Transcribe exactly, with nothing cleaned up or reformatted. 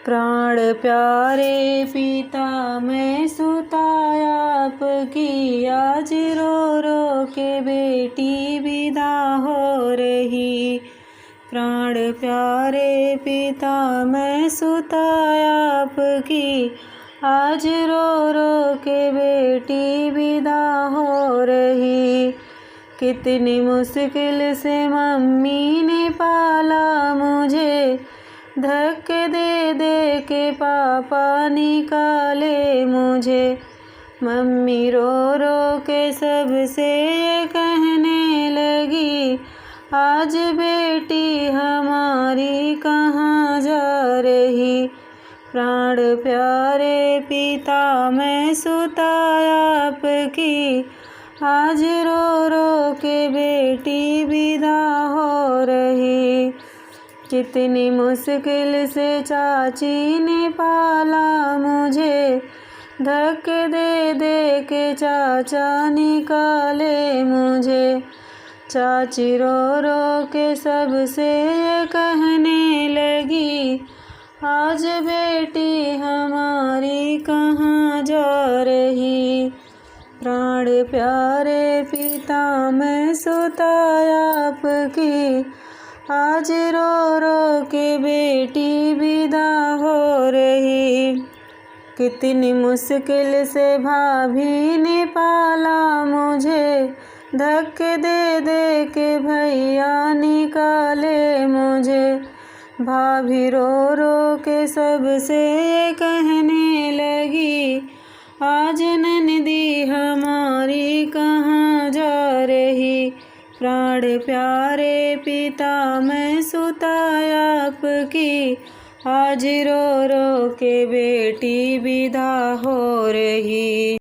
प्राण प्यारे पिता, मैं सुता आपकी, आज रो रो के बेटी विदा हो रही। प्राण प्यारे पिता, मैं सुता आपकी, आज रो रो के बेटी विदा हो रही। कितनी मुश्किल से मम्मी ने पाला मुझे, धक्के दे दे के पापा निकाले मुझे। मम्मी रो रो के सबसे ये कहने लगी, आज बेटी हमारी कहाँ जा रही। प्राण प्यारे पिता, मैं सुता आपकी, आज रो रो के बेटी विदा हो रही। कितनी मुश्किल से चाची ने पाला मुझे, धक्के दे दे के चाचा निकाले मुझे। चाची रो रो के सबसे ये कहने लगी, आज बेटी हमारी कहाँ जा रही। प्राण प्यारे पिता, मैं सुता आपकी, आज रो रो के बेटी विदा हो रही। कितनी मुश्किल से भाभी ने पाला मुझे, धक्के दे दे के भैया निकाले मुझे। भाभी रो रो के सबसे ये कहने लगी, आज ननदी हमारी कहाँ जा रही। प्राण प्यारे पिता, मैं सुता आपकी, आज रो रो के बेटी विदा हो रही।